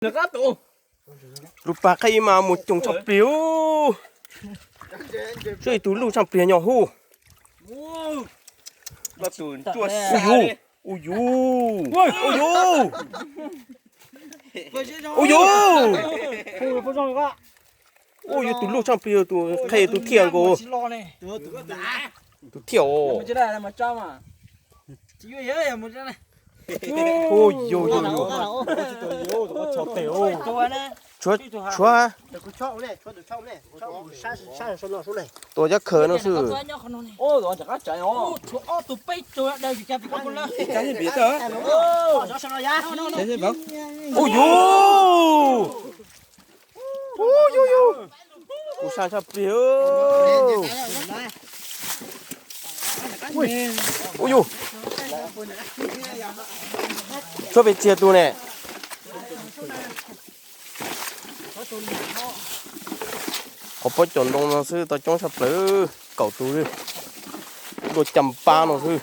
Lub pag qhib mas mus coom tshaj pliag. Sub ib tug luj tshaj pliag nyo hub. Ui yus, ui yus, ui yus, ui yus, ui yus, tus luj tshaj pliag, tus qhe tus thiaj nkaus. Tus thiaj os. Ui yus, yus, yus. Tshuav, tshuav tua cov khaws no xwb. Ui yus, ui yus, kuv sab tshaj pliag. Ui yus, tshuav pes tsawg tus ne. Qhov pob caum ntoo no xwb tau coob tshaj plaws, kaum tus, luaj caj npab no xwb.